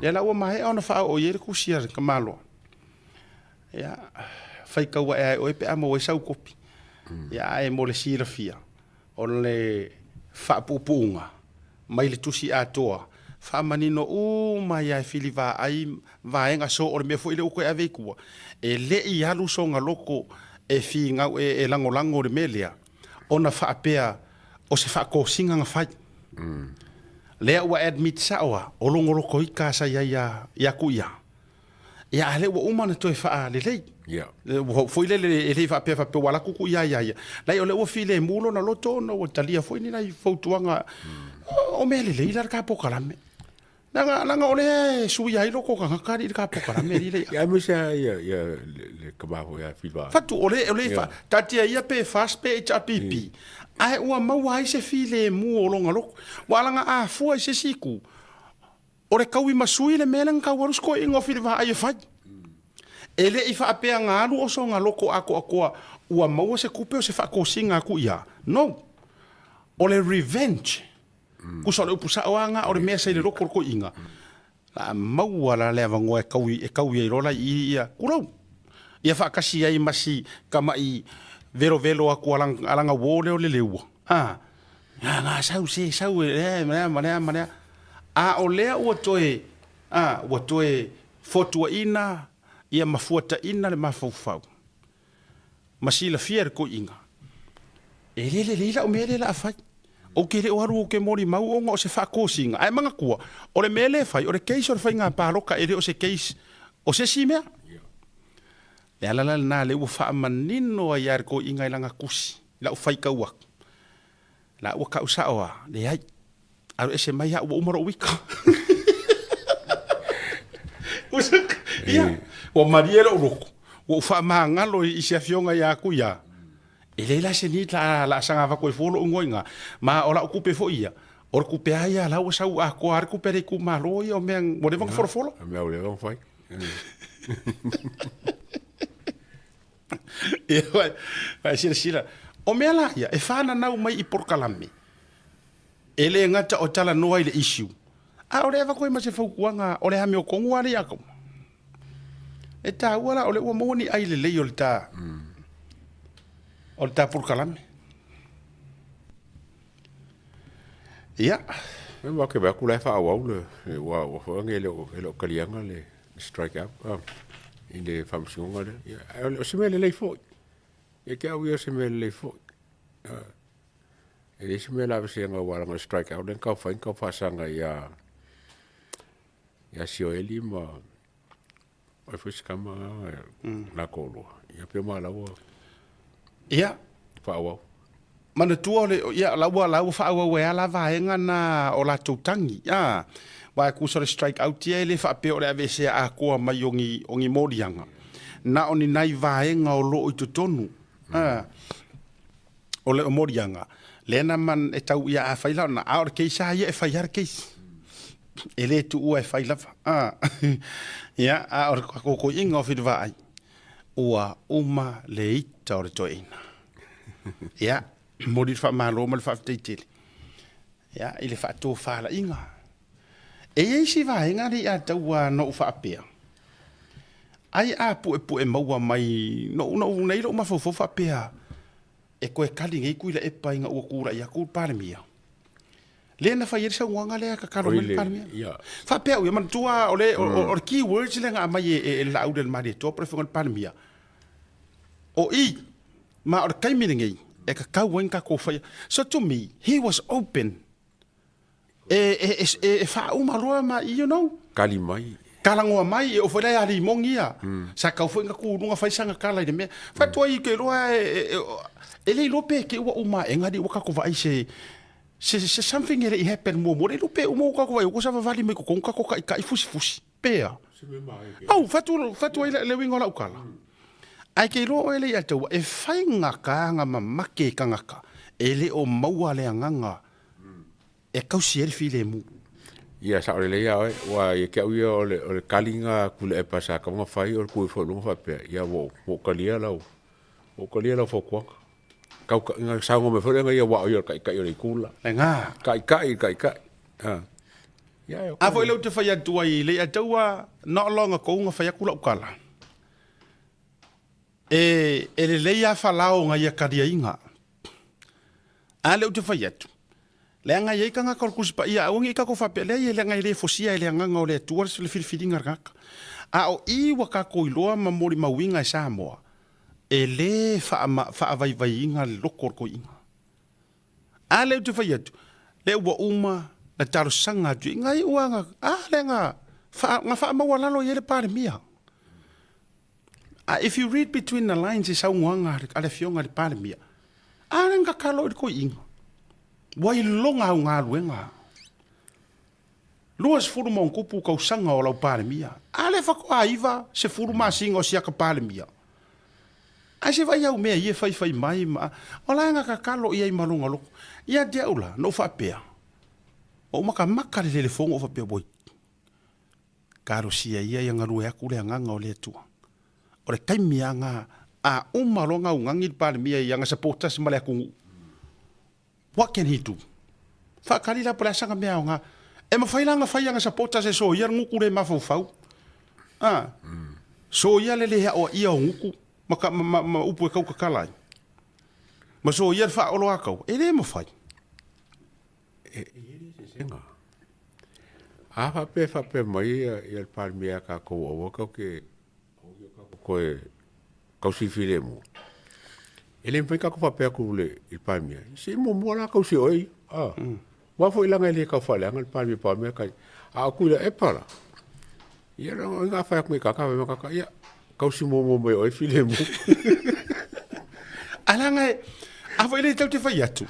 Lea la ua maea ona faaoo i ai le tusi a le tamaloa. Ia, faitau ae ai oe pe a maua ai sau kopi. Ia, ae mo le silafia, o le faapuupuuga mai le tusi atoa, faamanino uma ai lava e fili vaai vaega so o le mea foi lea ua toe ave i tua, e le i alu sona loto e finau e lagolago i le mea lea, ona faapea o se faatosina na fai. Lea ua admit sao lava, o lona loto ita sa i ai ia Tuia. Ia a lea ua uma ona toe faalelei. Ia. Ua foi lele e le faapea faapea ua alu atu tuu ia ia ia. Leai o lea ua filemu lona loto ona ua talia foi ni nai fautuaga o mea lelei la le ta polokalame. Leaga leaga o lea e suia ai lota o tagata alii le ta polokalame alii le Ia aemaise lava ia ia le tama foi ia Filiva. Fatu o le o le fa taatia ia pe FAST pe HRPP ae ua maua ai se filemu o lona loto. Ua alaga a fua i se isi itu O le taui ma sui le mea lea na tau alu si toeaina o Filivaai e fai. E le i faapea na alu o sona loto atoatoa ua maua se tupe o se faatosina atu i a. No. O le revenge. Tusa o le upu sao lava na o le mea sa i le loto o le toeaina. La a maua la le avanoa e taui, e taui ai loa la i i ia, tulou. Ia faatasi ai ma si tamai velovelo atu a lana, a lana uo lea o le leua. A, na, na, sau se, sau e lea, ma lea, ma lea, ma lea. A o lea ua toe, a, ua toe fotuaina ia ma fuataina le mafaufau ma silafia e le toeaina, e le lelei lau mea lea o le a fai. Ou te le o alu ou te molimau ona o se faatosina. Ae manatua, o le mea lea e fai, o le case o le faiga palota e le o se case o se isi mea. Le ala la lena lea ua faamanino ai lava e le toeaina i lana tusi, i lau faitau atu, la ua tau sao lava, leai, alu ese mai au ua uma lou ika. Ia, ua malie lou loto, ua ou faamagalo i se afioga ia Tuia, e leai la se need la la saga avatu ai fua lou igoa i ina, ma o lau tupe foi ia, o le tupe lava ia la ua sau atoa lava le tupe a le itumalo ia o mea ua leva ona folafola. O mea ua leva ona fai. Ia, vaai silasila. O mea la ia, e fananau mai i polokalame, e le gata o talanoa i le issue, a o le avatu ai ma se fautuaga o le amiotonu lava lea ia te au. E taua la o lea ua maua ni ai lelei o le ta o le ta polokalame. Ia. Ua ke vaai atu la e faaauau le ua ua foi age e le o e le o taliaga le strike out i le faamasinoga lea. Ia, ae o se mea lelei foi. Ia te au ia o se mea lelei foi. E leai se mea lavesega aua leaga o le strike out lea na tau fai na tau faasaga ia ia Sioeli ma o ai foi si tama la toalua. Ia pe ma la ua Ia faaauau. Manatua o le ia la ua la ua faaauau ai lava la vaega na o latou tagi a aua e tusa o le strike out ia e le faapea o le aveesea atoa mai o ni o ni moliaga na o ni nai vaega o lo o i totonu a o le moliaga lea na man e tau ia afai la ona a o le case lava ia e fai lava le case e le tuua e fai lava a ia a o le tatou o Filivaai ua uma le ita o le toeaina ia momoli le faamalo ma le faafetai tele ia i le faatofalaiga. E i ai si vaega lea ia taua na ou faapea ai a puepue maua mai noʻu noʻu nei lou mafaufau faapea e toe kali nei Tuilaepa ina ua tulai atu le Palemia lea na fai ai le saunoaga lea tatalo mai le Palemia. Faapea au ia, manatua o le, o le key words lea na aumai e le Laauli a le Malietoa po o le Afioga i le Palemia, o i, ma o le taimi lenei e tatau ai ona tatou faia. So to me, he was open e faauma loa ma, you know. Kali mai. Talanoa mai, e oo foi la ia Limoni ia, sa tatau foi ona tu i luga fai sana tala i le mea. Faatoa i te iloa e le iloa pe te i ua uma aega alii ua tatou vaai i se se something e le i happen muamua, le iloa pe uma ua tatou vaai ua savavali mai totonu tatou taitai fusifusi pe a. Au, fatu, fatu ai le uiga o lau tala. Ae ke iloa oe le ia taua, e faigata ona mamake i tagata e le o maua le agaga e tausi ai le filemu. Ia, sao lelei lava oe, aua ia te au ia o le, o le kaliga a Tuilaepa sa tatau ona fai o le tu ifo i luga faapea, ia ua ou, ua ou talia lau, ua ou talia lau fautuaga. Tau, na saunoa mai foi lea ia aua o ia o le taitai o le itu le la. Lena. Taitai i le taitai. Ia, A foi lea ou te fai atu ai i le Ataua not long ago na fai atu lau tala. E, e lelei lava falao ia kaliaiga. A lea ou te fai atu, leaga e i ai tagata o le Tusi Paia, aua ne i tatou faapea, leai, leaga e le fosia e le Agaga o le Atua le filifiliga a le tagata. A o i ua tatou iloa ma molimauina e Samoa, e le faavaivaiina le loto o le toeaina. A lea ou te fai atu, lea ua uma na talosaga atu i ai, na iu lava na, a lea na, na faamaualalo i ai le Palemia. If you read between the lines i saunoaga a le Afioga i le Palemia, a lea na tatalo i le toeaina, ua iloga au galuega. 20+ tausaga o lau Palemia, a lea faatoa 9, 10 masina o siaka Palemia. Ae se vaai au mea ia e faifai mai ma, o la e na tatalo i ai ma lona loto. Ia te au la, na ou faapea, ua ou matamata i le lelefono ou faapea, oi, Talosia ia ia galue atu le Agaga o le Atua. O le taimi lava na a uma loa ona augani le Palemia i ana supporters ma le atunuu, what can he do? Faatali la po o le a sana mea aoga. E mafai la ona fai ana supporters e soia le gutu le mafaufau. A, soia le le aoaia o gutu ma, ma, ma, ma upu e tautatala ai. Ma soia le faaoloataua. E le mafai. E i ai le eseesega. A faapea e faapea mai ia le Palemia ia tatou aua tatou te toe tausi filemu, e le mafai ona tatou faapea atu i le Palemia, se i muamua la tausi e oe ia. Aua foi leaga e le tau faaleaga le Palemia pau le mea e A o Tuilaepa la, ia o ai na fai atu nei i tagata fai mai tagata, ia tausi muamua mai e oe filemu. Ae leaga e, a foi lea tatou te fai atu,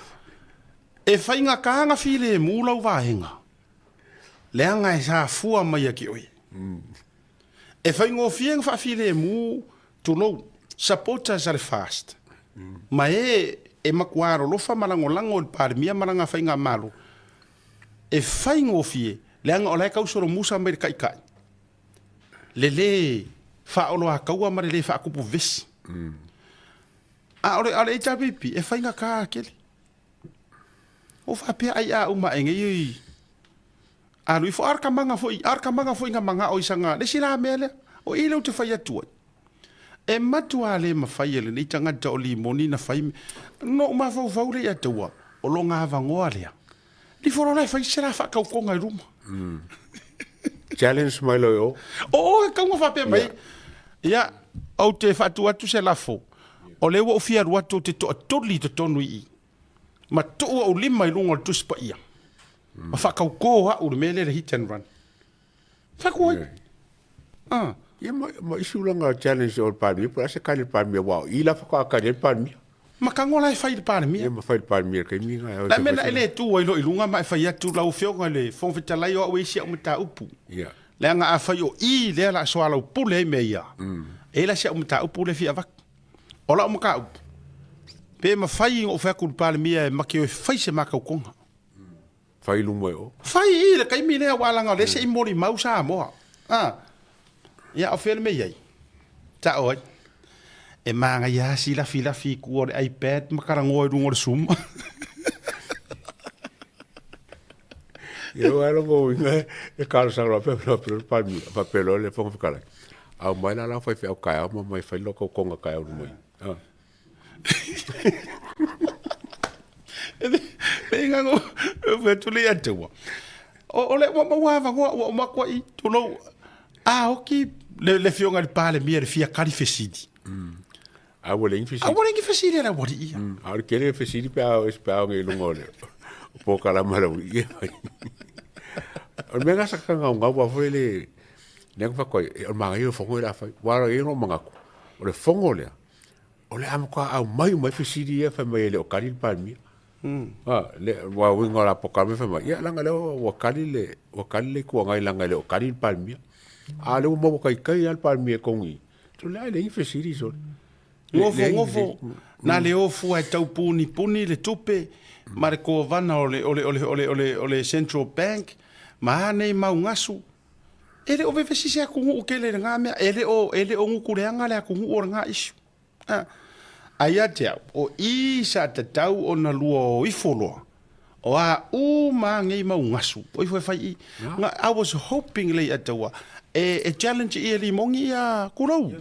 E faigata ona filemu lau vaega, leaga e safua mai ia te oe. E faigofie ona faafilemu, tulou, supporters a le FAST, ma e e matua alolofa ma lagolago i le Palemia ma lana faigamalo, e faigofie, leaga o la e tau solomusa mai le Taitai, le lē faaoloataua ma le lē faatupu vevesi. A o le HRPP, e faigata tele. Ua faapea ai a uma ae nei oi alu ifo. A o le tamaga foi, a o le tamaga foi na manao i sana, le isi la mea lea, o i lea ou te fai atu ai. E matua le mafai e lenei tagata o Limoni na fai, na ou mafaufau lea ia Taua, o lona avanoa lea. Lifo loa la e fai se la faatautoga i luma. Challenge mai loa i o. O e tau na faapea mai. Ia, ou te faatu atu se lafo. O lea ua ou fia alu atu ou te toatuli i totonu i i. Ma tuu ou lima i luga o le Tusi Paia. Ma faatauto au i le mea lea le hit and run. Fai atu ai. Ah. Ia ma, ma isi ulaga challenge o le Palemia, po o le a se kali a le Palemia, aua o i la faatoa kali ai le Palemia. Ma tago la e fai i le Palemia. Ia ma fai i le Palemia i le taimi lena. Le mea na e le tu ai loa i luga ma e fai atu, lau Afioga i le Fofoga Fetalai, o au e isi au mataupu. Ia. Leaga afai o i lea o le a soalaupule ai mea ia, e i ai la si au mataupu lea e fia avatu. O lau mataupu, pe mafai ona ou fai atu i le Palemia e make o e fai se matautoga. Fai i luma i o. Fai i le taimi lea aua leaga o lea se i molimau Samoa. A, ia o fea le mea i ai? Tao ai. E manaia lava si lafilafi i tua o le iPad ma talanoa i luga o le Zoom. Ia ua lona uiga e talosaga loa faapea loa le Fofoga Fetalai, aumai la lau faifeau taeao ma omai e fai le tautoga taeao i luma i i. Pei na ou fai atu lea ia te ua, o lea ua maua avanoa ua uma atu ai, tulou, a oti le Afioga i le Palemia i le fia tali fesili. A ua leai ni fesili. A ua leai ni fesili a le aualii ia. A o le tele o fesili pe a pe a i luga o le polokalame a le aualii ia. O le mea lena sa ta naunau lava foi le lea na fai atu ai, o le manaia o le fono lea o le a fai. Aua e i ai lou manatu, o le fono lea, o le a matua aumai uma ai fesili ia fai mai e le o tali le Palemia. Aua o uiga o la polokalame fai mai, ia leaga o lea ua tali le ua tali le Itu Agai leaga e le o tali le Palemia. A o lea ua maua taitai lava le Palemia i totonu i i. Sole a e leai ni fesili sole. Nofo nofo, na le o fua e tau punipuni le tupe ma le kovana o le, o le, o le, o le, o le, o le Central Bank ma a nei mau gasu. E le o vevesi se atunuu tele i lena mea, e le o, e le o gutuleaga le atunuu o lena issue. A, ae ia te au, o i sa tatau ona lua o ifo loa, O a uma a nei mau gasu, o ifo e fai i. Nga, I was hoping lei ataua, e, e challenge ia limogi ia kulou.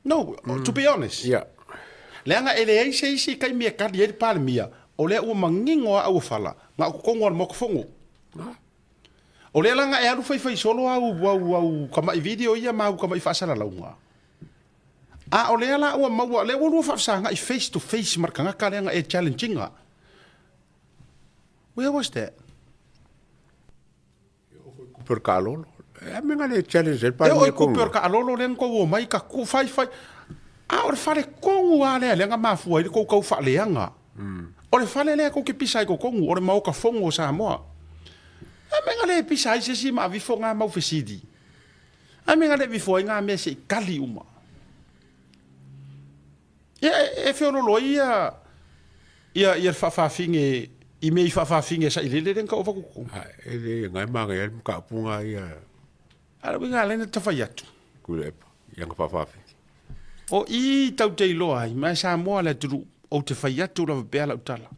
No, to be honest. Yeah. Leaga e leai se isi taimi e kali ai le Palemia, o lea ua manino a auofala, na o totonu o le Maota Fono. O lea la na e alu faifai solo au, au, au tama'i video ia ma au tama'i faasalalauga. A o lea la ua maua, lea ua lua faafesaga'i face to face ma le tagata lea na e challenge ina. Where was that? E oo foi i kupe o le kaalolo. E a mea le challenge ai le E oo Palemia i kupe o le Kongo. kaalolo lea na tou omai ka ku fai fai. A o le fale tonu lava lea lea na mafua ai le tou tau faaleaga. O le fale lea tou te pisa ai totonu, o le Maota Fono o Samoa. A mea na le pisa ai se isi ma avifo na mau fesili. A mea na le avifo ai na mea se i tali uma. Ia e feololo ai ia ia ia le faafafine i mea i faafafine sailele lea na tau avatu totonu. A e le ngai magaia le mataupu na ia. A o le uiga lea na ta fai atu. Tuilaepa i ana faafafine. O i tau te iloa ai, ma e Samoa le atunuu, ou te fai atu lava pea lau tala.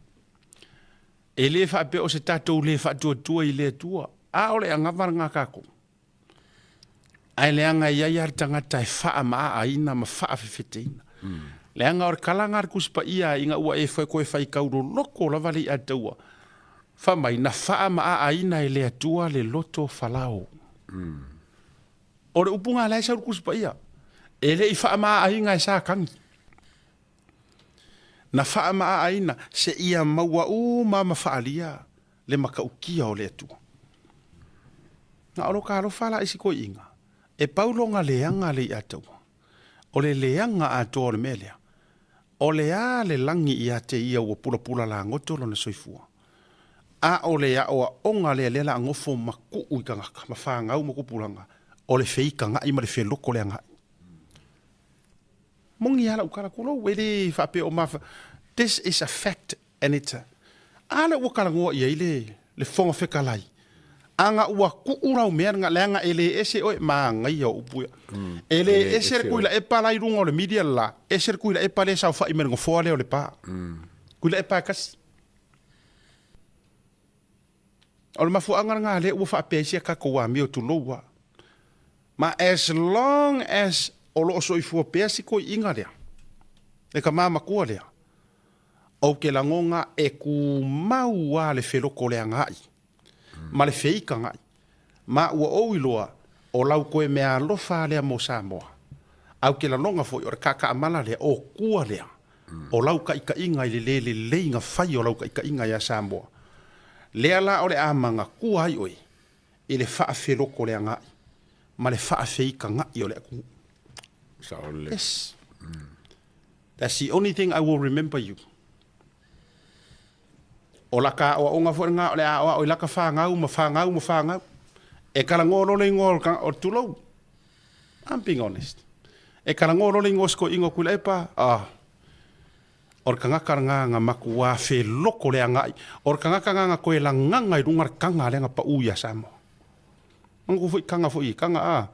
E le faapea o se tatou le faatuatua i le Atua, a o le anava lena a tatou. Ae leaga e i ai lava le tagata e faamaa-ina ma faafefeteina. Leaga o le kalaga a le Tusi Paia ina ua e toe faitau loloto lava le iataua, fai mai, na faamaa-ina e le Atua le loto falao. O le upu lena la e sau i le Tusi Paia, e le i faamaa-ina e Satani. Na faamaa-ina seia maua uma ma faalia le matautia o le Atua. Na o lo ta alofa la i si toeaina, e pau lona leaga le iataua, o le leaga atoa o le mea lea, o le a le lagi ia te ia ua pulapula lagoto lona soifua, a o le aoaoga lea lea la nofo ma tuu i tagata ma fanau ma tupulaga, o le feitaga'i ma le feloto le agai. Moni lava lau tala, tulou, e le faapea o mafa, this is a fact and it's a, a lea ua talanoa i ai le, le Fofoga Fetalai, ana ua tuu lau mea lena, leaga e le ese oe, manaia o upu ia. E le ese le Tuilaepa la i luga o le media le la, ese le Tuilaepa lea e saofai mai le nofoa lea o Lepa. Tuilaepa e tasi. O le mafuaaga lena lea ua faapea ai si a tatou amio tulou lava. Ma as long as o lo o soifua pea si toeaina lea, le tama matua lea, ou te lagona e tumau lava le felotoleagaai ma le feitaga'i, ma ua ou iloa o lau toe meaalofa lea mo Samoa. Ae ou te lagona foi o le kaakaamala lea, o tua lea o lau taitaiga i le le lelei na fai o lau taitaiga ia Samoa. Lea la o le a manatua ai oe i le faafelotoleaga'i ma le faafeitaga'i o le atunuu. Sao lelei. Yes. That's the only thing I will remember you. O laka aoaoga foi lena o le a aoao i laka fanau ma fanau ma fanau. E talanoa loa le igoa o le tulou. I'm being honest. E talanoa loa le igoa o si toeaina o Tuilaepa, ah, o le tagata lena na matua feloko le agai. O le tagata lena na toe lagaga i luga le taga lea na pau ia Samoa. Manatua foi taga foi, taga a,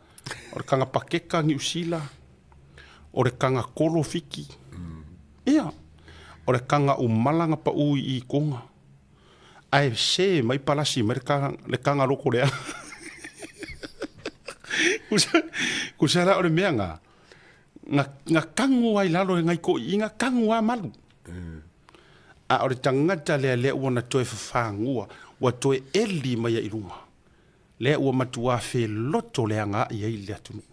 o le taga pakeka Niu Sila, o le taga kolo Fiti. Ia, o le taga umala na pau i Toga. Ae se mai palasi mai le taga loko lea. Kusa la o le mea na, na tago ai lalo e nai toeaiina, tago lava malu. A o le tagata lea lea ua na toe fafagua, ua toe eli mai ai i luga, lea ua matua feloto leaga ai ai le atunuu.